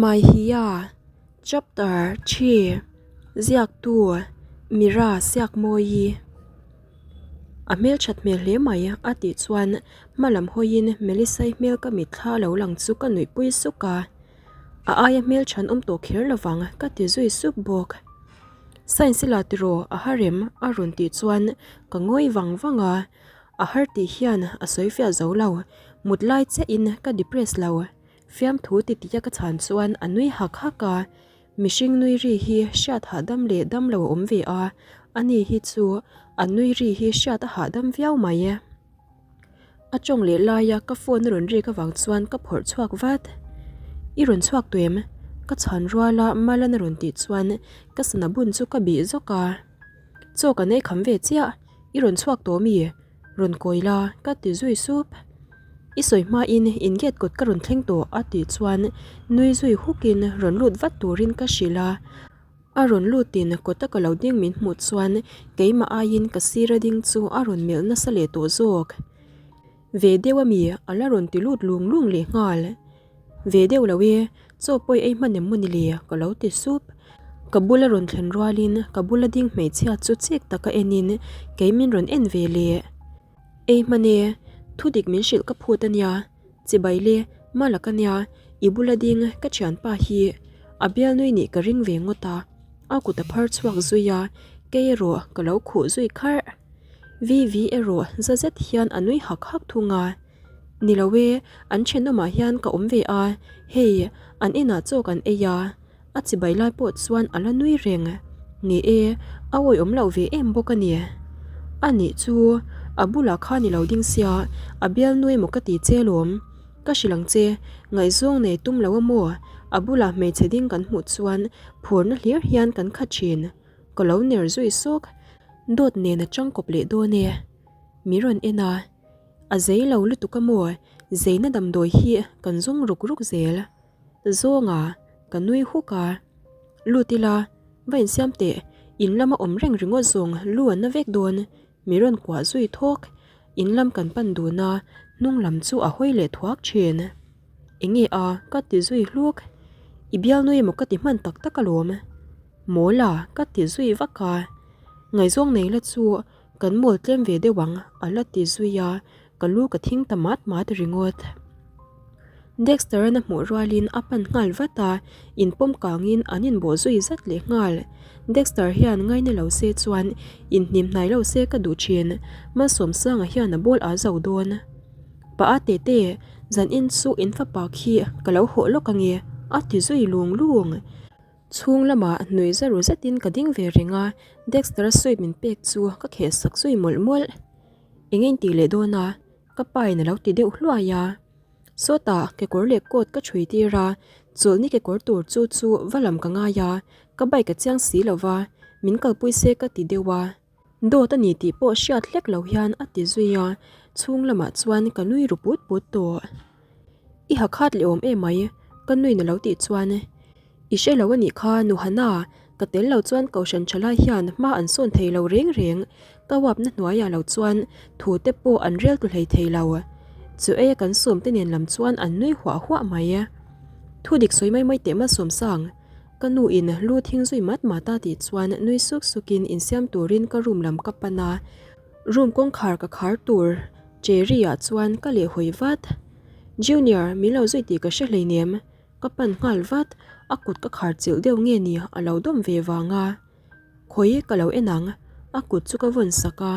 Maihia, Chapter xii, Ziaktu, Mira Siakmawi. A hmelthat hmel hle mai a tih chuan hma lam hawiin Melisai hmel ka mitthla lo lang chu ka nuihpui suk a. A aia hmelthan awm tawh kher lovang ka ti zui sup bawk. Science i la tiraw a harem a rawn tih chuan ka ngawi vang vang a. A har tih hian a sawi fiah zo lo, mut lai chiahin ka depress lo. Fiamthu titiha ka chhan chuan a nui hak hak a, mihring nui ri hi hriat hahdam leh dam lo a awm ve a, ani hi chu a nui ri hi hriat a hahdam viau mai e. A tawng leh laia ka phone a rawn rik avang chuan ka phawrh chhuak vat. I rawn chhuak tawh em? Ka chhan ruala Malan a rawn tih chuan ka sana bun chu ka bih zawk a. Chaw kan ei kham ve chiah, i rawn chhuak tawh mi? Rawn kawi la, ka ti zui sup. I sawi hmain in gate kawt ka rawn thleng tawh a tih chuan nui zui hukin rawn lut vat turin ka hrilh a. A rawn lutin kawta ka lo ding min hmuh chuan keimah aiin ka sira ding chu a rawn melh nasa leh tawh zawk. Ve deuh ami a la rawn ti lut lung lung leh nghal. Ve deuh lo e, chaw pawi ei hman em maw ni le ka lo ti sup. Ka bula rawn thlen rualin ka bula ding hmeichhia chu chik taka enin kei min rawn en ve leh. Ei hman e, thu dik min hrilh ka phut a nia, chibai le, malak a nia, i bula ding ka thianpa hi a bialnui nih ka ring ve ngawt a, a kut a phar chhuak zui a, kei erawh ka lo khuh zui kharh. Vivi erawh za zet hian a nui hak hak thung a. Ni lo e, an thenawmah hian ka awm ve a, hei, an inah chaw kan ei a, a chibai lai pawh chuan a la nui reng. Ni e, a awihawm loh ve em bawk a ni. A nih chu, a bulah khan i lo ding sia, a bial nui emaw ka ti che alawm. Ka hrilh ang che, ngaihzawng nei tum lo a maw? A bulah hmeichhe ding kan hmuh chuan phurna hlir hian kan khat thin. Ka lo ner zui sawk, dawt nen a changkawp leh dawn e. Mi rawn en a. A zei lo lutuk a maw? Zeina damdawi hi kan zawng ruk ruk zel. Zawnga, ka nui huk a. Lut ila, va insiam teh, in lama awm reng ringawt zawng lu an na vek dawn, mi rawn kuah zui thawk. In lam kan pan dun a, hnung lam chu a hawi leh thuak thin. Enge a, ka ti zui hluk. I bialnui emaw ka ti hman tak tak alawm. Mawl a, ka ti zui vak a. Ngaihzawng nei la chu Kan mawl tlem ve deuh ang, a la ti zui a, ka lu ka thing ta mat mat ringawt. Dexter-a'n a hmuh rualin a pan nghal vat a, inpawm kangin an inbawh zui zat leh nghal. Dexter hian ngaina lo se chuan inhnim hnai lo se ka duh thin, Malsawmsanga hian a bawl a zo dawn. Pa a tete, zan in chu in fapa khi ka lo hawh lawk ange, a ti zui lung lung. Chhung lamah nuih za ru zetin ka ding ve reng a, Dexter-a sawi min pek chu ka kheh sak zui mawlh mawlh. Eng in tih leh dawn a? Ka pa in a lo ti deuh hluai a. Sawtah kekawr leh coat ka chhui tir a, chawlhni kekawr tur chu chu va lam ka ngai a, ka bike a chiang si lo va, min kalpui se ka ti deuh a. Dawt a ni tih pawh hriat hlek lo hian a ti zui a, chhung lamah chuan ka nui ru put put tawh. I ha khat leh awm em mai, ka nuin a lo tih chuan, I hre lo a nih kha Nuhana, ka tel lo chuan Kohhran thalai hian hma an sawn thei lo reng reng, ka uapna hnuaiah lo chuan thu te pawh an rel tu hlei thei lo. Chu eia kan sawm te nen lam chuan an nui huah huah mai. Thu dik sawi mai mai teh Malsawm Sang, Ka nu in lu thing zui mat mat a tih chuan nui suk suk in insiam turin ka room lam ka pan a, room kawngkhar ka khar tur Cherry ah chuan ka leh hawi vat. Junior, min lo zui tih ka hre hleinem, ka pan nghal vat, a kut ka khar chilh deuh nge ni a lo dawm ve vang a. Khawi ka lo en ang, a kut chu ka vawn sak a,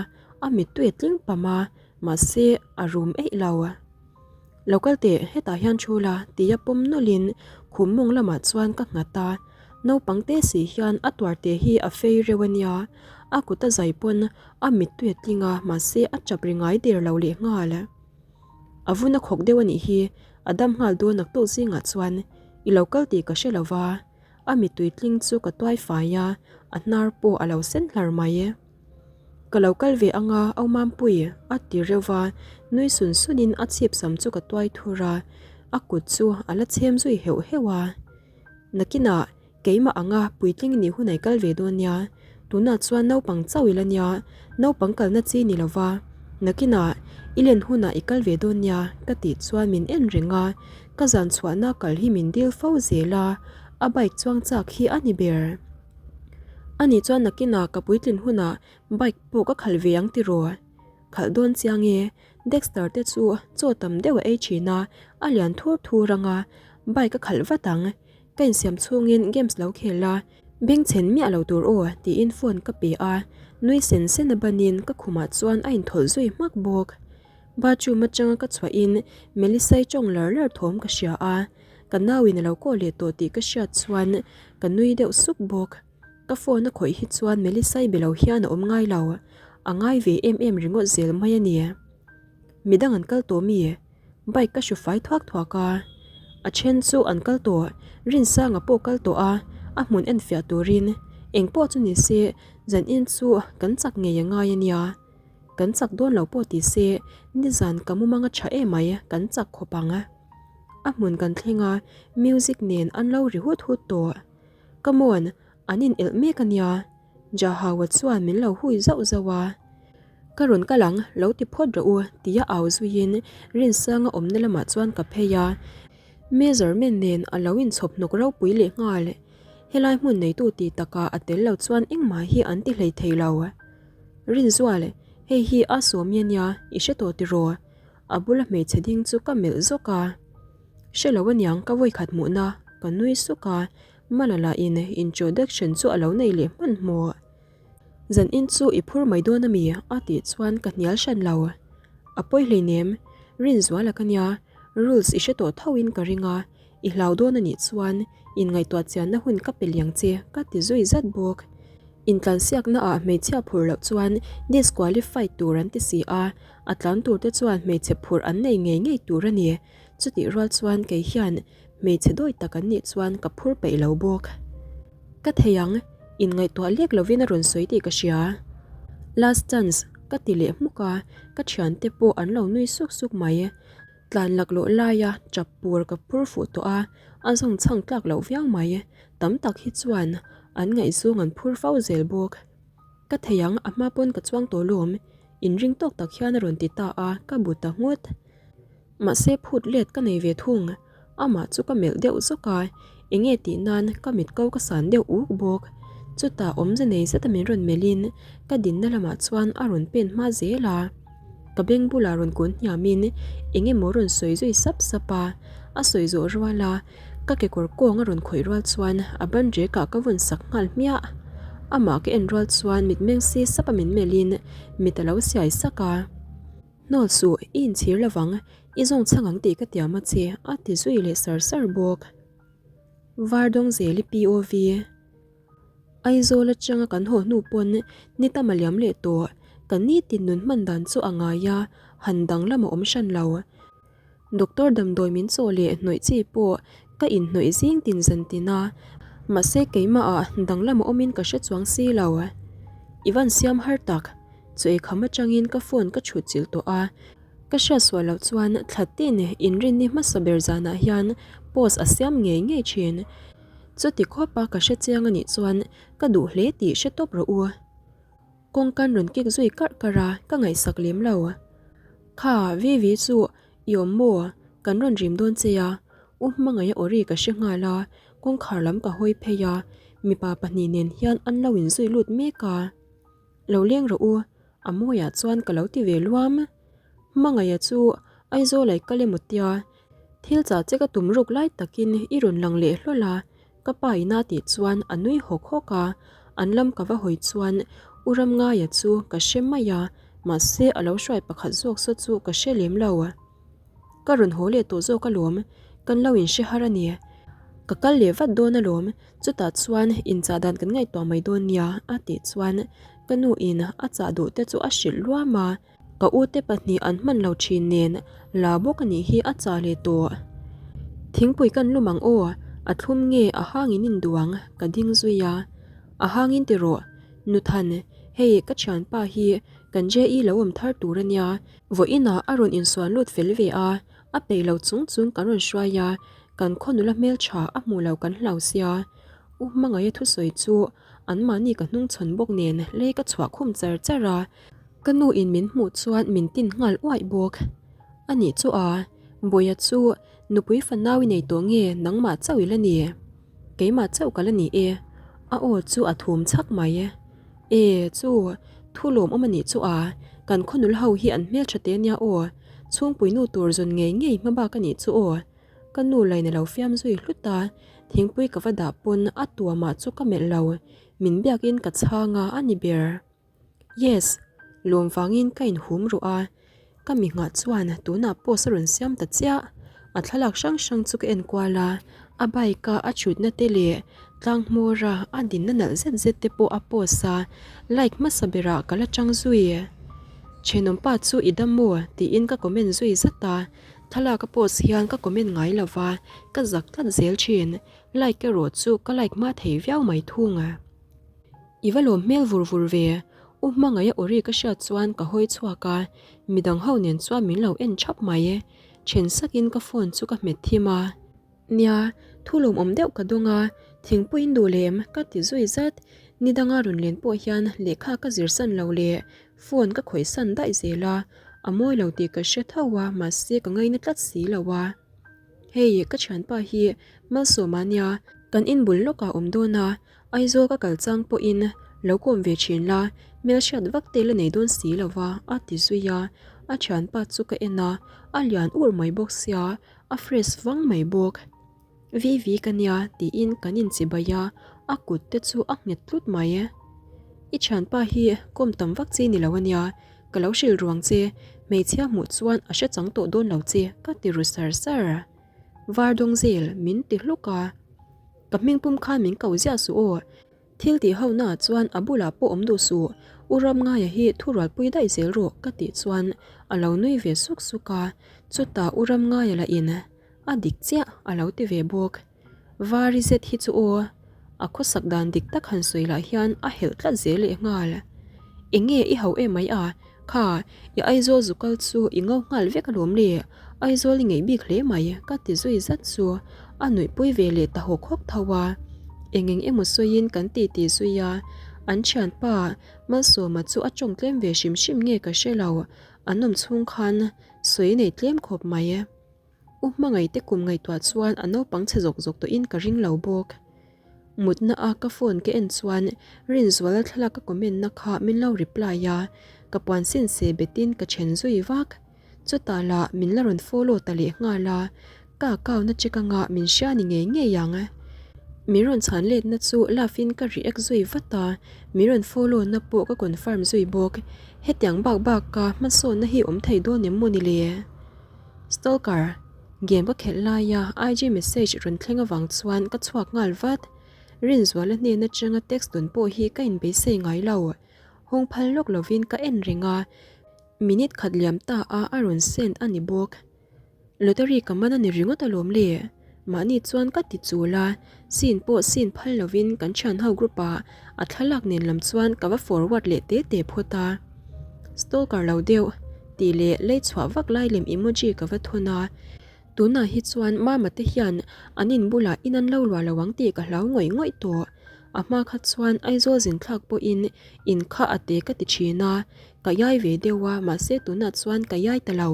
a mittui a tling pam a, mahse a rum eih lo. Lo kal teh, hetah hian thu la, tia pawm nawlhin khum mawng lamah chuan ka nghat a. Naupang te si hian a tuar te hi a fei reuh a nia. A kut a zai pawn a mittui a tling a, mahse a chap ri ngai der lo leh nghal. A vun a khawk deuh a nih hi, a dam nghal dawn naktuk zingah chuan i lo kal tih ka hre lo va. A mittui tling chu ka tuai fai a, a hnar pawh a lo sen hlar mai. Ka lo kal ve anga au Mampui, a ti reuh va, nui sun sunin a chhip sam chu ka tuai thur a, a kut chu a la chhem zui heuh heuh a. Nakinah keimah anga puitling nih hunai kal ve dawn nia, tunah chuan naupang chauh ila nia, naupang kalna chi ni lova, nakinah i len hunah i kal ve dawn nia ka tih chuan min en reng a. Ka zan chhuahna kal hi min dil fo zel a, a bike chuang chak hi a ni ber. Ani chuan nakinah ka puitlin hunah bike pawh ka khalh ve ang tiraw? Khalh dawn chiang e, Dexter te chu chaw tam deuh a ei thin a, a lian thur thur ang a, bike a khalh vat ang. Ka insiam chhungin games lo khel a, bengchhen miah lo tur aw tiin phone ka pe a, nui sen sen a banin ka khumah chuan a inthawlh zui hmak bawk. Bathroom atanga ka chhuahin Melissa-i tawng lar lar thawm ka hria a, ka nauin a lo kaw leh tawh tih ka hriat chuan ka nui deuh suk bawk. Ka phone a khawih hi chuan Melissa-i be lo hian a awm ngai lo, a ngai ve em em ringawt zel mai a ni. Midang an kal tawh mi? Bike ka hru fai thuak thuak a, a then chu an kal tawh, Rinsanga pawh kal tawh a, a hmun en fiah turin engpawh chu ni se zanin chu kan chak ngei a ngai a nia. Kan chak dawn lo pawh ti se nizan ka mumang a tha emai kan chak khawp ang. A hmun kan thleng a, music nen an lo ri hut hut tawh. Come on, an in elh mek a nia. Jahawa chuan min lo hui zauh zauh a. Ka rawn kal ang, lo ti phawt rawh u, tia au zuiin Rinsanga awmna lamah chuan ka phei a. Measurement nen a lo inchhawp hnawk ropui leh nghal. Helai hmun neitu tih takah a tel lo chuan engmah hi an ti hlei thei lo. Rinzual, hei hi a sawmi a nia, i hre tawh tiraw? A bula hmeichhe ding chu ka melh zawk a. Hre lo aniang ka vawikhat hmuhna, ka nui suk a, Malala in introduction chu a lo nei leh hmanhmawh. Zan in chu i phur mai dawn ami? a tih chuan ka hnial hran lo. A pawi hleinem, Rinzuala ka nia, rules i hre tawh tho in ka ring a, i hlau dawn anih chuan inngaihtuah chianna hun ka pe liang che ka ti zui zat bawk. Intlansiakna ah hmeichhia phur loh chuan disqualified tur an ti si a, a tlan tur te chuan hmeichhe phurh an nei ngei ngei tur a ni. Chutih rual chuan kei hian hmeichhe dawi tak an nih chuan ka phur peih lo bawk. Ka thei ang, inngaihtuah lek lovin a rawn sawi tih ka hria. Last chance ka ti leh hmuk a, ka thiante pawh an lo nui suk suk mai. Tlan laklawh laia chap pur ka phur fuh tawh a, a zawng chhang tlak loh viau mai. Tam tak hi chuan an ngaihzawng an phur fo zel bawk. Ka thei ang, a hma pawn ka chuang tawh lawm, inring tawk tak hian a rawn ti ta a, ka bu ta nghut. Mahse phut let ka nei ve thung, amah chu ka melh deuh zawk a, enge tih nan ka mit ko ka san deuh uk bawk. Chutah awmze nei zeta min rawn melhin ka dinna lamah chuan a rawn pen hma zel a. Ka beng bulah rawn kun hniamin eng emaw rawn sawi zui sap sap a, a sawi zawh rual a, ka kekawr kawng a rawn khawih rual chuan a ban rekah ka vawn sak nghal hmiah. Amah ka en rual chuan mitmeng si sap a min melhin mit a lo siai sak a. Hnawl suh, i inchhir lovang, i zawng chhang ang tih ka tiam a che, a ti zui leh sar sar bawk. Vardawngzeli POV. Aizawl atanga kan haw hnu pawn ni tam a liam leh tawh, kan nitin nun hman dan chu a ngai a, han danglam a awm hran lo. Doctor damdawi min chaw leh hnawih chi pawh ka inhnawih zing tin zan tin a, mahse keimah ah danglam a awmin ka hre chuang si lo. I van siam har tak, chu eikham atangin ka phone ka chhut chilh tawh a, ka hriat sual loh chuan thla tin inrinni hmasa ber zanah hian post a siam ngei ngei thin. Chuti khawpa ka hre chiang a nih chuan ka duh hle tih hre tawp rawh u. Kawngkan rawn kik zui karh karh a, ka ngaihsak lem lo. Kha, Vivi chu i awm maw? Kan rawn rim dawn che a, U Hmangaih a awri ka hre nghal a, kawngkhar lam ka hawi phei a, mipa pahnih nen hian an lo inzui lut mek a. Lo leng rawh u, a mawiah chuan ka lo ti ve luam. Hmangaih chu Aizawl ai kal emaw tia, thil chah che ka tum ruk lai takin i rawn lang leh hlawl a, ka pa ina tih chuan a nui hawk hawk a, an lam ka va hawi chuan U Ramngaia chu ka hre mai a, mahse a lo hruai pakhat zawk saw chu ka hre lem lo. Ka rawn haw leh tawh zawk alawm, kan lo inhre har a ni. Ka kal leh vat dawn alawm, chutah chuan inchah dan kan ngaihtuah mai dawn nia a tih chuan ka nu in a chah duh te chu a hrilh luam a. Ka u te pahnih an hman lo thin nen la bawk a nih hi a chah leh tawh. Thingpui kan lum ang aw, a thlum nge a hangin in duh ang ka ding zui a. A hangin ti rawh, Nuthan, hei ka thianpa hi kan JE lo awm thar tur a nia, vawiinah a rawn insuan lut fel ve a, a peih lo chung chung kan rawn hruai a, kan khaw nula hmeltha a hmuh lo kan hlau sia. U Hmangaih a thusawi chu anmahni ka hnungchhawn bawk nen lei ka chhuah khum char char a. Ka nu in min hmuh chuan min tin nghal uaih bawk. A nih chu a, Bawiha chu nupui fanau i nei tawh nge nangmah chauh i la ni? Keimah chauh ka la ni e. A aw chu a thum chhak mai. E, chu, thu lawmawm a nih chu a, kan khawnul ho hi an hmeltha te nia aw, chhungpui nu tur zawn ngei ngei hma bak a nih chu aw. Ka nu lain a lo fiam zui hlut a, thingpui ka va dah pawn a tuamah chu ka melh lo, min biakin ka chhang a a ni ber. Yes, lawm vangin ka inhum ruh a, ka mi nghah chuan tunah post a rawn siam ta chiah. A thlalak hrang hrang chu ka en kual a, a bike a a thutna te leh tlang hmawra a dinna nalh zet zet te pawh a post a, like hmasa berah ka la chang zui. Thenawmpa chu i dam maw? tiin ka comment zui zat a, thlalak a post hian ka comment ngai lo va, ka zak tlat zel thin, like erawh chu ka like hma thei viau mai thung a. I va lawm hmel vur vur ve, U Hmangaih a awri ka hriat chuan ka hawi chhuak a, midang ho nen chuan min lo en thap mai. Then sakin ka phone chu ka hmet thim a. Nia, thu lawmawm deuh ka dawng a, thingpui in duh lem ka ti zui zat. Ni danga rawn len pawh hian lehkha ka zir san lo leh phone ka khawih san daih zel a, a mawi lo tih ka hre tho a mahse ka ngaina tlat si lo a. Hei, ka thianpa hi Malsawma nia, kan inbul lawkah awm dawn a, Aizawl ka kal chang pawhin lo kawm ve thin la, hmelhriat vak te la nei dawn si lo va, a ti zui a. A thianpa chu ka en a, a lian ur mai bawk sia, a fresh vang mai bawk. Vivi ka nia tiin kan inchibai a, a kut te chu a nghet tlut mai. I thianpa hi kawm tam vak chi ni lo a nia, ka lo hrilh ruang che, hmeichhia hmuh chuan a hre chang tawh dawn lo che, ka ti ru sar sar. Var dawng zel min ti hluk a. Ka hmingpum khan min ko ziah suh aw. Thil tih ho naah chuan a bulah pawh awm duh suh, U Ramngaia hi thurualpui daih zel rawh ka tih chuan a lo nui ve suk suk a, chutah U Ramngaia lah in a dik chiah a lo ti ve bawk. Vari zet hi chu aw, a khawsak dan dik tak han sawi lah hian a helh tlat zel leh nghal. Eng nge i hau em mai a? Kha, i Aizawl zu kal chu i ngo nghal vek alawm le, Aizawl i ngeih bik hle mai, ka ti zui zat chu a nuihpui ve leh ta hawk hawk tho a. Eng eng emaw sawiin kan ti ti zui a, an thianpa Malsawma chu a tawng tlem ve hrim hrim nge ka hre lo, an awm chhung khan sawi nei tlem khawp mai. U hmangaihte kum ngaihtuah chuan a naupang chhe zawk zawk tawhin ka ring lo bawk. Mutna a ka phone ka en chuan Rinzuala thlalak ka comment na kha min lo reply a, ka puan sin se betin ka then zui vak. Chutah lah min la rawn follow ta leh nghal a, ka account a check anga min hria ni ngei ngei ang. Min rawn chhan letna chu love in ka react zui vat a, min rawn follow na pawh ka confirm zui bawk. Hetiang bak bak ka hmasawnna hi awm thei dawn em mawni le? Stalker, game ka khelh laia IG message rawn thleng avang chuan ka chhuak nghal vat. Rinzuala hnen atanga text dawn pawh hi ka inbeisei ngai lo. Hawng phal lawk lovin ka en reng a, minute khat liam ta a a rawn send a ni bawk. Lottery ka man a ni ringawt alawm le. Mahni chuan ka ti chul a, scene pawh scene phal lovin kan thianho group ah a thlalak nen lam chuan ka va forward leh te te phawt a. Stalker lo deuh tih leh lei chhuah vak lai lem emoji ka va thawn a, tunah hi chuan mama te hian an in bulah in an lo luah lo ang tih ka hlau ngawih ngawih tawh. A hma kha chuan Aizawl zin thlak pawhin in kha a te ka ti thin a, ka iai ve deuh a mahse tunah chuan ka iai ta lo.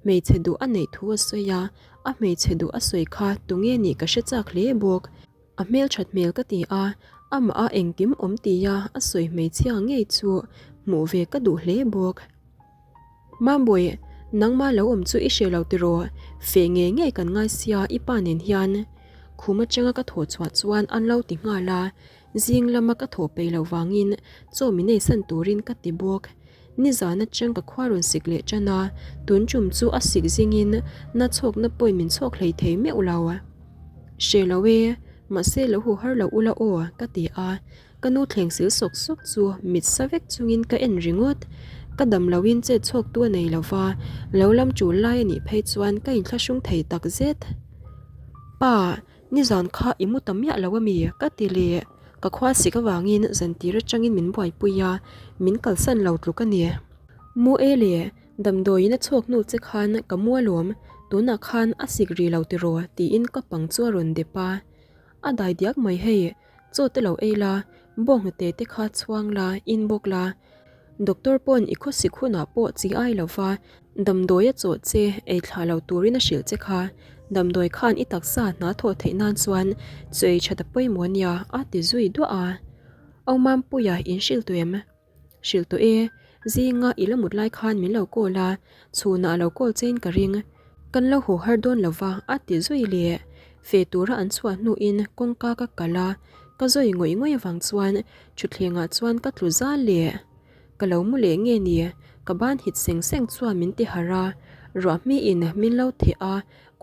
Hmeichhe duh a neih thu a sawi a, a hmeichhe duh a sawi kha tunge nih ka hre chak hle bawk. A hmelthat hmel ka ti a, amah a engkim awm tia a sawi hmeichhia ngei chu hmuh ve ka duh hle bawk. Mambawi, nangma lo awm chu i hre lo tiraw? Feh ngei ngei kan ngai sia i pa nen hian. Khum atanga ka thawh chhuah chuan an lo ti nghal a, zing lama ka thawh peih loh vangin chaw min eisan turin ka ti bawk. Nizan atang ka khua rawn sik leh tan a, tun tum chu a sik zingin na chhawkna pawhin min chhawk hlei thei meuh lo. Hre lo e, mahse lo hu har lo ula aw, ka ti a, ka nu thleng sil sawk sawk chu mit sa vek chungin ka en ringawt. Ka dam loin chet chhawktu a nei lo va, lo lam tul lai a nih phei chuan ka inthlahrung thei tak zet. Pa, Nizan kha i mu ta miah lo a mi? ka ti leh. Ka khua sik avangin zantir atangin min buaipui a, min kalsan lo tluk a ni. Mu e le, damdawiin a chhuak hnu che khan ka mu alawm, tunah khan a sik rih lo tiraw? tiin ka pang chu a rawn dep a. A dai diak mai hei, chaw te lo ei la, bawnghnute te kha chhuang la, in bawk la. Doctor pawn i khawsik hunah pawh chi ai lo va, damdawi a chawh che, ei thlah lo turin a hrilh che kha. Damdawi khan i taksa hna thawh theih nan chuan chu ei that a pawimawh ania a ti zui duah a. Au Mampuia in hrilh tawh em? Hrilh tawh e, zinga i la mut lai khan min lo call a, chhunah a lo call chein ka ring. Kan lo haw har dawn lo va a ti zui leh. Fe tura an chhuah hnuin kawngka ka kal a, ka zawi ngawih ngawih avang chuan thutthlengah chuan ka tlu zal leh. Ka lo mu leh nge ni, ka ban hit seng seng chuan min ti harh a, ruah hmiin min lo theh a,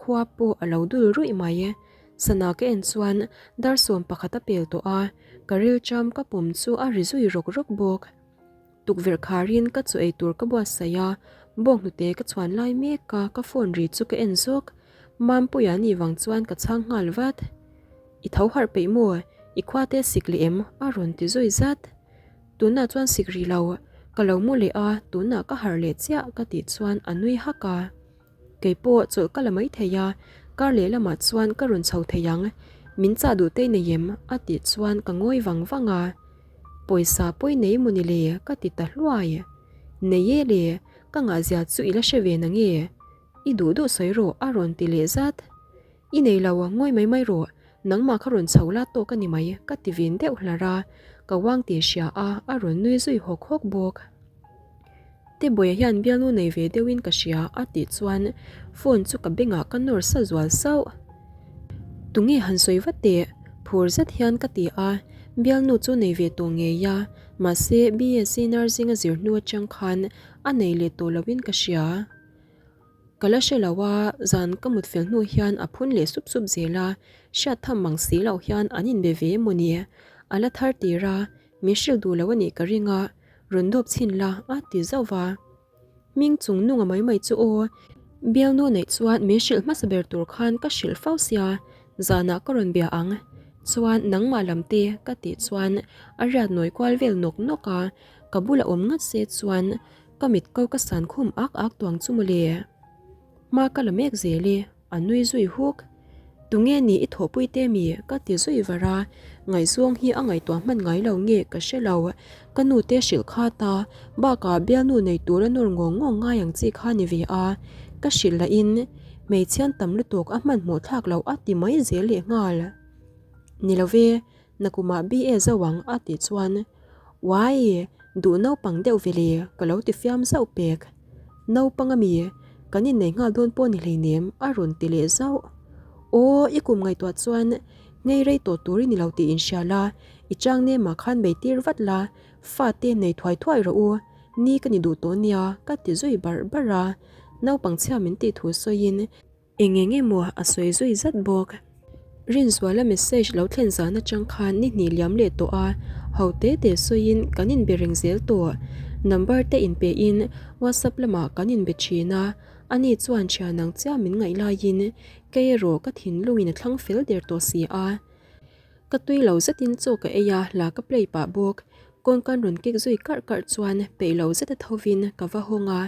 khua pawh a lo dul ruih mai. Sana ka en chuan dar 11 a pel tawh a, ka rilcham ka pum chu a ri zui rawk rawk bawk. Tukverh kharin ka chaw ei tur ka buatsaih a, bawnghnute ka chhuan lai mek a ka phone ri chu ka en zawk. Mampuia ni vang chuan ka chhang nghal vat. I tho harh peih maw? I khua te sik leh em? a rawn ti zui zat. Tunah chuan sik ri lo, ka lo mu leh a, tunah ka harh leh chiah ka tih chuan a nui hak a. Kei pawh chawlh ka la mai thei a, kar leh lamah chuan ka rawn chho thei ang. Min chah duh te nei em? a tih chuan ka ngawi vang vang a. Pawisa pawi nei maw ni le? ka ti ta hluai. Nei e le, ka ngahzia chu i la hre ve na nge? I duh duh sawi rawh a rawn ti leh zat. I nei lo, ngawi mai mai rawh, nangmah kha rawn chho la tawk a ni mai ka ti vin deuh hlar a, ka uang tih hria a, a rawn nui zui hawk hawk bawk. Tebawiah hian bialnu nei ve deuhin ka hria a tih chuan phone chu ka bengah ka nawr sa zual sauh. Tunge han sawi vat teh? Phur zet hian ka ti a, bialnu chu nei ve tawh ngei a, mahse BSc nursing a zir hnu atang khan a nei leh tawh loin ka hria. Ka la hre lo a, zan ka mut fel hnu hian a phun leh sup sup zel a, hriat tham mang si loh hian an inbe ve emaw ni? A la thar tir a, min hrilh duh lo a nih ka ring a, Rawn dawp chhin la a ti zauh va. Hming chung nunga mai mai chu aw. Bialnu neih chuan min hrilh hmasa ber tur khan ka hrilh fo sia, zanah ka rawn bia ang. Chuan nangmah lam te ka tih chuan a riat nawi kual vel nawk nawk a, ka bula awm ngat se chuan ka mit ko ka san khum ak ak tuang chu mawle. Hma ka la mek zel e. A nui zui huk. Tunge ni i thawhpui te mi? Ka ti zui var a, ngaihzawng hi a ngaihtuah hman ngai lo nge ka hre lo. Ka nu te hrilh kha ta, bakah bialnu nei tura nawr ngawng ngawng ngai ang chi kha ni ve a. Ka hrilh lahin hmeichhian tam lutuk a hmanhmawh thlak loh a ti mai zel leh nghal. Ni lo ve, Nakumah BA zo ang a tih chuan Uai! Duh naupang deuh ve le ka lo ti fiam zauh pek. Naupang a mi, kan innei nghal dawn pawh ni hleinem a rawn ti leh zauh. Aw, i kum ngaihtuah chuan ngei rei tawh tur i ni lo tih inhria la, i chang nemah khan bei tir vat la, fate nei thuai thuai rawh u, ni ka ni duh tawh nia ka ti zui barh barh a. Naupang chhia min tih thu sawiin Eng eng emaw a sawi zui zat bawk. Rinzuala message lo thlen zan atang khan ni hnih liam leh tawh a, ho te te sawiin kan inbe reng zel tawh. Number te inpe in WhatsApp lamah kan inbe thin a, ani chuan thian ang chiah min ngaih laiin kei erawh ka thinlungin a thlang fel der tawh si a. Ka tui lo zetin chaw ka ei a, hla ka play pah bawk. Kawngkan rawn kik zui karh karh chuan peih lo zeta thovin ka va hawng a.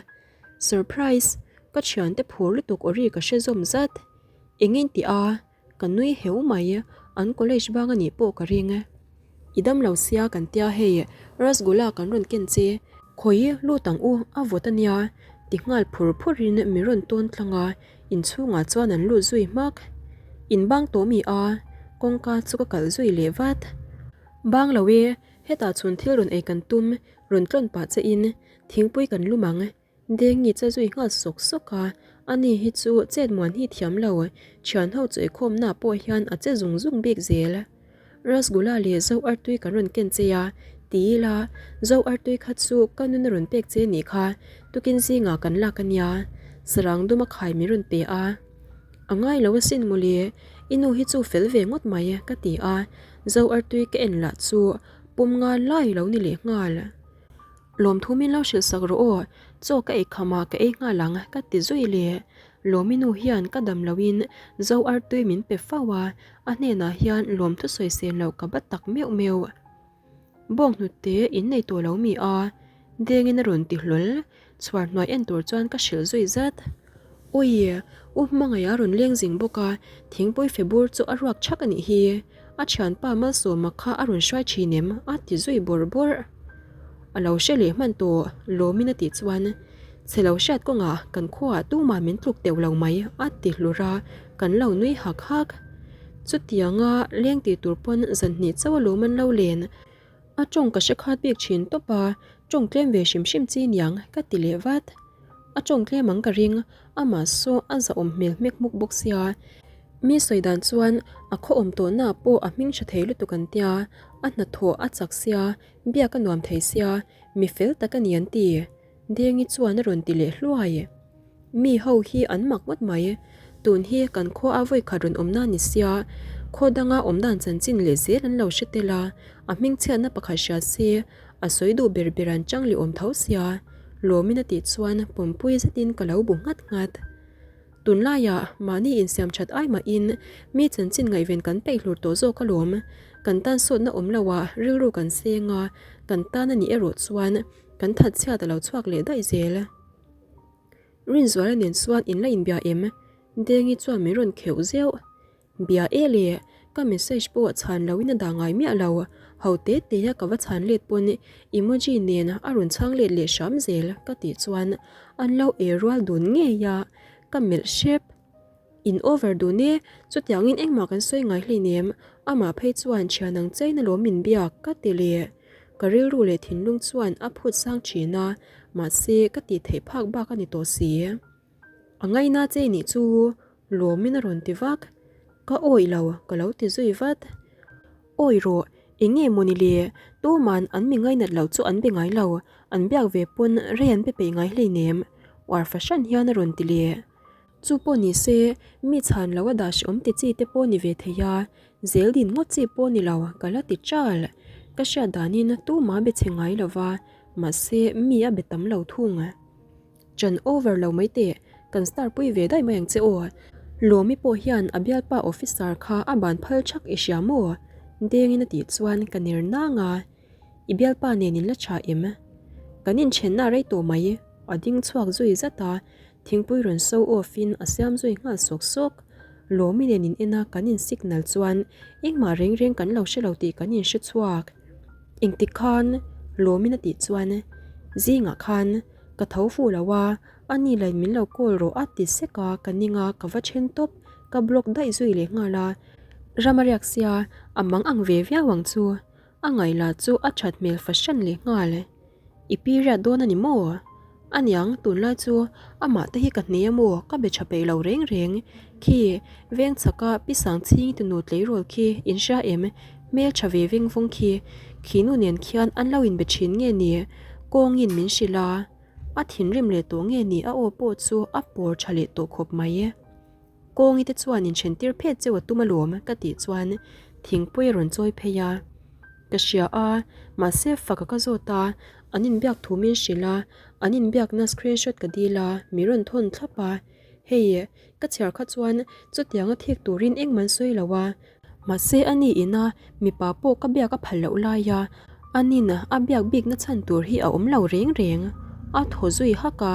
Surprise! Ka thiante phur lutuk aw ri ka hre zawm zat. Engin tih a, ka nui heu mai, an college bang anih pawh ka ring. I dam lo sia kan tia hei, rasgula kan rawn ken che, khawi lut ang u a vawt ania ti nghal phur phur in mi rawn tawn tlang a, inchhungah chuan an lut zui hmak. In bang tawh mi a, kawngka chu ka kalh zui leh vat. Bang lo e, hetah chhun thil rawn ei kan tum, rawn tlawn pah che in Thingpui kan lum ang. Dengi che zui nghal sawk sawk a, ani hi chu chet muan hi thiam lo, thian ho chu eikhawmna pawh hian a che zung zung bik zel. Rasgula leh Zo artui kan rawn ken che a, ti ila, Zo artui kha chu ka nun a rawn pek che nih kha, tukin zingah kan lak a nia, sarang dum a khai min rawn pe a. A ngai lo asin mawle, i nu hi chu fel ve ngawt mai, ka ti a, Zo artui ka en lah chu pum nga lai lo ni leh nghal. Lawmthu min lo hrilh sak rawh aw, chaw ka ei kham a ka ei nghal ang ka ti zui le. Lawmi nu hian ka dam loin zo artui min pe fo a, a hnenah hian lawmthu sawisel loh ka bat tak meuh meuh. Bawnghnute in nei tawh lo mi a, dengin a rawn ti hlawl, chhuar hnuai en tur chuan ka hrilh zui zat. Ui, u hmangaih a rawn leng zing bawk a, thingpui fe bur chu a ruak chhak a nih hi. A thianpa Malsawma kha a rawn hruai thin em? a ti zui bawrh bawrh. A lo hre leh hman tawh Lawmin a tih chuan chhe lo hriat kawngah kan khuaah tumah min tluk teuh lo mai a ti hlur a, kan lo nui hak hak. Chutianga leng tih tur pawn zan hnih chauh a lawm an lo len. A tawng ka hre khat bik thin tawp a, tawng tlem ve hrim hrim chi niang ka ti leh vat. A tawng tlem ang ka ring, amah saw a zahawm hmel hmek hmuk bawk sia. Mi sawi dan chuan a khaw awm tawhna pawh a hming tha thei lutuk an tia, a hnathawh a chak sia, biak a nuam thei sia, mi fel tak a ni an ti. Dengi chuan a rawn ti leh hluai. Mi ho hi an mak ngawt mai. Tun hi kan khua a vawikhat rawn awmna ni sia, khaw danga awm dan chanchin leh zel an lo hre tel a, a hmingchhiatna pakhat hria se, a sawi duh ber ber an chang leh awm tho sia. Lawmin a tih chuan pawmpui zetin ka lo bu nghat nghat. Tunlaiah mahni insiam that ai mahin mi chanchin ngaihven kan peih hlur tawh zawk alawm. Kan tan sawtna awm loah rilru kan seng a, kan tan a nih erawh chuan kan that chhiat a lo chhuak leh daih zel. Rinzuala nen chuan in la inbia em? Dengi chuan min rawn kheuh zeuh. Bia e le, ka message pawh chhan loin a dah ngai miah lo, ho te te a ka va chhan let pawn emoji nen a rawn chhang let leh hram zel ka tih chuan an lo e rual dun ngei a, ka melh hrep. In over dun e, chutiangin engmah kan sawi ngai hleinem, amah phei chuan thian ang chein alawm min biak ka ti leh. Ka rilru leh thinlung chuan a phut sang thin a, mahse ka tih theih phak bak a ni tawh si. A ngaina che nih chu Lawmin a rawn ti vak. Ka awih lo, ka lo ti zui vat. Awi rawh, eng nge mawni le? Tuman an mi ngainat loh chu an be ngai lo, an biak ve pawn rei an pe peih ngai hleinem, uar fahran hian a rawn ti le. Chu pawh ni se, mi chhan lo a dah hreawm ti chi te pawh ni ve thei a, zel din ngawt chi pawh ni lo, ka la ti ṭal. Ka hriat danin tumah be chhe ngai lo va, mahse mi a be tam lo thung. Chan over lo mai teh, kan star pui ve daih mai ang che aw. Lawmi pawh hian a bialpa officer kha a ban phal thak i hria maw? Dengin a tih chuan ka ner nang a, I bialpa nen in la tha em? Kan inthenna rei tawh mai, a ding chhuak zui zat a, thingpui rawn so off in a siam zui nghal sawk sawk. Lawmi nen in en a kan in signal chuan engmah reng reng kan lo hre lo tih kan in hre chhuak. Engtik khan? Lawmin a tih chuan zingah khan Ka tho fuh lo a, a ni lain min lo call rawh a ti sek a, ka ning a, ka va then tawp, ka block daih zui leh nghal a. Ram a riak sia, a mang ang ve viau ang chu, a ngaihla chu a that hmel fahran leh nghal. I pi riat dawn a ni maw? Aniang, tunlai chu amah te hi ka hne a maw, ka be tha peih lo reng reng. Khi, veng chhaka pi Sangchhingi tunu tleirawl khi in hria em? Hmel tha ve veng vawng khi, khi nu nen khian an lo inbe thin nge ni? Kawngin min hrilh a, a thinrim leh tawh nge ni a aw pawh chu a pawr tha leh tawh khawp mai. Kawngi te chuan inthen tir phet cheu a tum alawm ka tih chuan thingpui a rawn chawi phei a. Ka hria a, mahse faka ka zawt a, an inbiak thu min hrilh a, an inbiakna screenshot ka dil a, mi rawn thawn thlap a. Hei, ka chhiar kha chuan chutianga thik turin engmah an sawi lo a, Mahse a ni ina mipa pawh ka biak a phal loh lai a, a nin a biak bikna chhan tur hi a awm lo reng reng. A thaw zui hak a,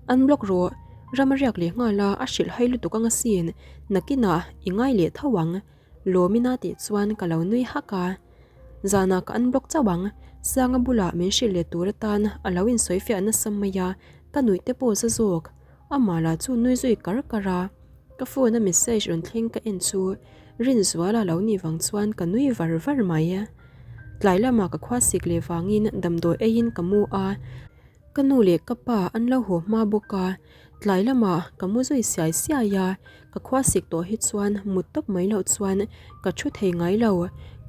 An block rawh, ram a riak leh nghal a, a hrilh hai lutuk anga sin, nakinah i ngai leh tho ang, Lawmina tih chuan ka lo nui hak a. Zanah ka unblock chauh ang, Sanga bulah min hrilh leh tur atan a lo insawi fiah nasa mai a, ka nuih te pawh za zawk. Amah lah chu nui zui kar kar a, ka phone a message rawn thleng ka en chu Rinzuala lo nih vang chuan ka nui var var mai. Tlai lamah ka khua sik leh vangin damdawi eiin ka mu a, ka nu leh ka pa an lo haw hma bawk a, tlai lamah ka mu zui siai siai a, ka khua sik tawh hi chuan mut tawp mai loh chuan ka thu thei ngai lo,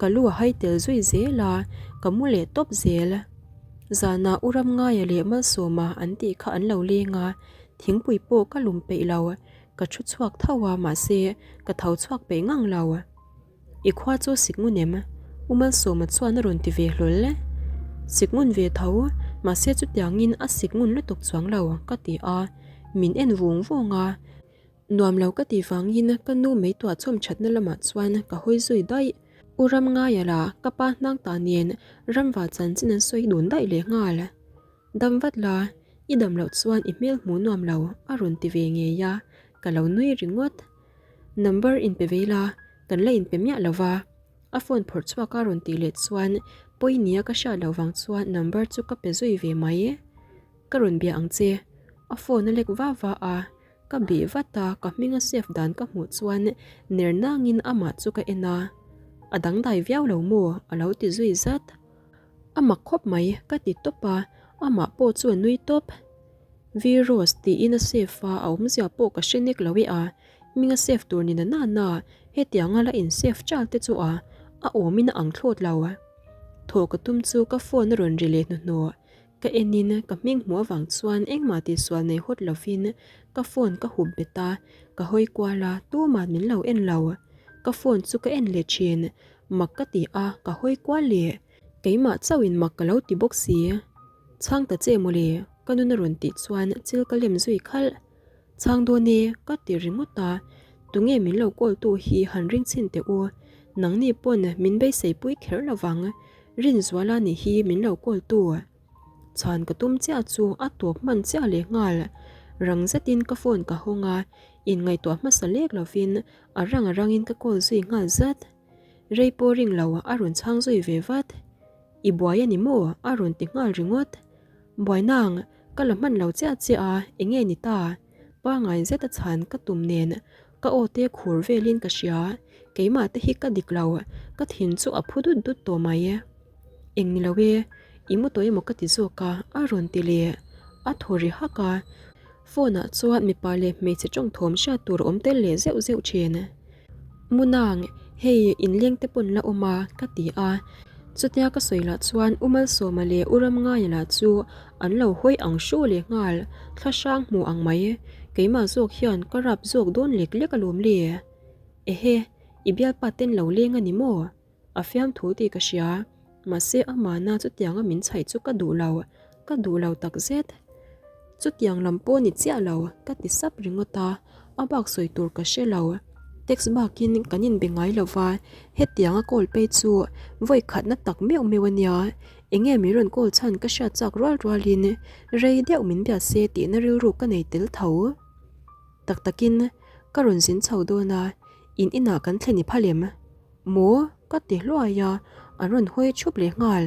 ka lu a hai tel zui zel a, ka mu leh tawp zel. Zanah U Ramngaia leh Malsawma an tih kha an lo leng a, thingpui pawh ka lum peih lo, ka thu chhuak tho a mahse ka tho chhuak peih ngang lo. I khua chu sik ngun em? U Malsawma chuan a rawn ti ve hlawl. Sik ngun ve tho, mahse chutiangin a sik ngun lutuk chuang lo ka ti a, min en vung vung a. Nuam lo ka tih vangin ka nu mei tuah chhawm thatna lamah chuan ka hawi zui daih. U Ramngaia lah ka pa hnang ta nen ramva chanchin an sawi dun daih leh nghal. Dam vat la, i dam loh chuan i hmel hmuh nuam lo a rawn ti ve ngei a, ka lo nui ringawt. Number inpe vei la, kan la inpe miah lo va. A phone phawrh chhuak a rawn tih leh chuan Pawi nia ka hriat loh vang chuan number chu ka pe zui ve mai. Ka rawn bia ang che. A phone a lek va va a, ka bih vat a, ka hming a save dan ka hmuh chuan ner nangin amah chu ka en a. A dangdai viau lo maw? A lo ti zui zat. A mak khawp mai, ka ti tawp a, amah pawh chu a nui tawp. V-Rose tiin a save a, a awmzia pawh ka hre nek lo e a, hming a save tur ni na na na, hetianga la in save chal te chu a, a awmin a ang thlawt lo. Thawh ka tum chu ka phone a rawn ri leh hnuhnawh, ka enin ka hming hmuh avang chuan engmah tihsual nei hawt lovin ka phone ka hup bet a, ka hawi kual a, tuma'n min lo en lo. Ka phone chu ka en leh thin, mak ka ti a, ka hawi kual leh. Keimah chauhin mak ka lo ti bawk si. Chhang ta che mawle, ka nun a rawn tih chuan chil ka lem zui khalh. Chhang dawn e, ka ti ringawt a, tunge min lo call tu hi han ring chhin teh u, nangni pawn min beisei pui kher lo vang, Rinzuala nih hi min lo call tu. Chhan ka tum chiah chu a tawp hman chiah leh nghal, rang zetin ka phone ka hawng a, inngaihtuah hmasa lek lovin a rang a rangin ka call zui nghal zat. Rei pawh ring lo a rawn chhang zui ve vat. I buai a ni maw? a rawn ti nghal ringawt. Buai nang, ka la hman lo chiah chiah a, enge ni ta? Pangai zet a chhan ka tum nen ka aw te khur velin ka hria, keimah te hi ka dik lo, ka thin chu a phu dut dut tawh mai. Eng ni lo e, i mu tawh emaw ka ti zawk a, a rawn ti leh. A thaw ri hak a. Phone ah chuan mipa leh hmeichhe tawngthawm hriat tur a awm tel leh zeuh zeuh thin. Munang, hei inleng te pawn la awm a, ka ti a. Chutia ka sawi lah chuan U Malsawma leh U Ramngaia lah chu an lo hawi ang hru leh nghal, thla hrang hmu ang mai. Keimah zawk hian ka rap zawk dawn lek lek alawm le. Ehe, i bialpa ten lo leng a ni maw? A fiamthu tih ka hria, mahse amahna chutianga min chhaih chu ka duh lo, ka duh lo takzet. Chutiang lam pawh ni chiah lo, ka ti sap ringawt a, a bak sawi tur ka hre lo. Text bakin kan inbe ngai lo va, hetianga call phei chu vawi khatna tak meuh meuh a nia, enge min rawn call chhan ka hriat chak rual rualin rei deuh min bia se tihna rilru ka nei tel tho. Tak takin ka rawn zin chho dawn a, in inah kan thlen i phal em? Maw? Ka ti hluai a, an rawn hawi thup leh nghal.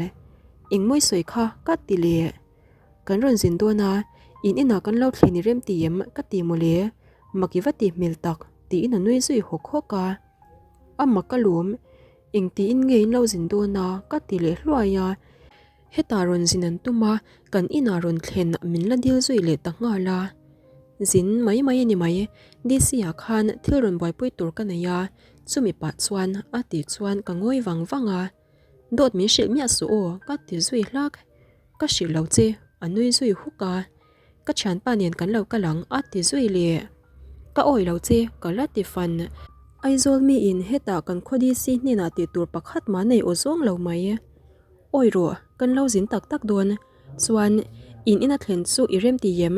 Engmawi sawi kha ka ti leh. Kan rawn zin dawn a, in inah kan lo thlen i rem ti em? Ka ti mawle. Mak i va ti hmel tak, tiin a nui zui hawk hawk a. A mak a lawm, engtiin nge in lo zin dawn a? Ka ti leh hluai a. Hetah rawn zin an tum a, kan inah rawn thlen min la dil zui leh ta nghal a. Zin mai mai a ni mai, DC ah khan thil rawn buaipui tur ka nei a, chumi pah chuan a tih chuan ka ngawi vang vang a. Dawt min hrilh miah suh aw, ka ti zui hlak. Ka hrilh lo che, a nui zui huk a. Ka thianpa nen kan lo kal ang, a ti zui leh. Ka awi lo che, ka la ti fan. Aizawl miin hetah kan khaw DC hnenah tih tur pakhat mah nei aw zawng lo mai. Awi rawh, kan lo zin tak tak dawn. Chuan, in ina thlen chu i rem ti em?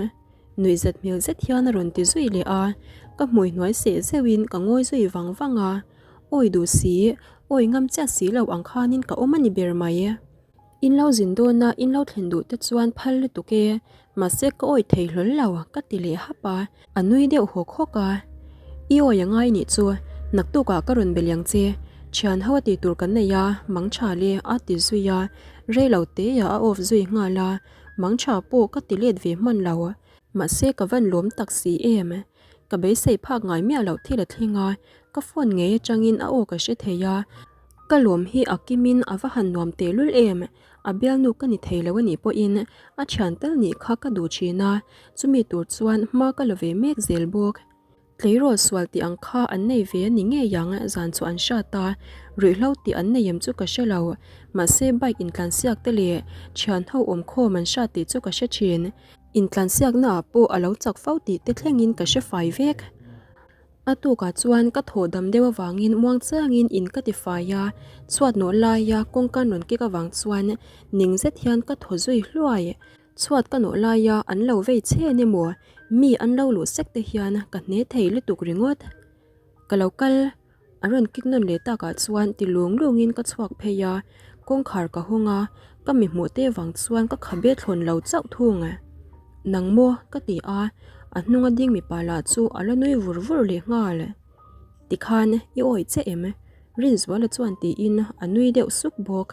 Nuihzat hmel zet hian a rawn ti zui leh a, ka hmui hnuai seh zeuhin ka ngawi zui vang vang a. Awi duh si, awi ngam chiah si lo ang khanin ka awm a ni ber mai. In lo zin dawna in lo thlen duh te chuan phal lutuk e, mahse ka awi thei hlawl lo, ka ti leh hap a. A nui deuh hawk hawk a, I awi a ngai nih chu, naktukah ka rawn be liang che, thian ho a tih tur kan nei a, mang tha le a ti zui a, rei lo teia a off zui nghal a, mang tha pawh ka ti let ve hman lo, mahse ka van lawm tak si em, ka beisei phak ngai miah loh thil a thleng a, ka phone ngei atangin a aw ka hre thei a, ka lawm hi a kimin a va han nuam tehlul em. A bialnu ka ni thei lo a nih pawhin a thian tal nih kha ka duh thin a, chumi tur chuan hma ka la ve mek zel bawk. Tleirawl sual tih ang kha an nei ve a ni ngei ang, zan chu an hrat a, ruihhlo tih an nei em chu ka hre lo, mahse bike intlansiak te leh thian ho awmkhawm an hrat tih chu ka hre thin. Intlansiakna ah pawh a lo chak fo tih te thlengin ka hre fai vek. A tukah chuan ka thawh dam deuh avangin muang chiangin in ka ti fai a, chhuat nawh laia kawngka rawn kek avang chuan ning zet hian ka thaw zui hluai. Chhuat ka nawh laia an lo vei chhen emaw mi an lo luh sek te hian ka hne thei lutuk ringawt. Ka lo kal a rawn kik nawn leh takah chuan ti lung lungin ka chhuak phei a, kawngkhar ka hawng a, ka mi hmuh te vang chuan ka khabe thlawn lo chauh thung. Nang maw? ka ti a, a hnunga ding mipa lah chu a la nui vur vur leh nghal. Tikhan i awih che em? Rinzuala chuan tiin a nui deuh suk bawk.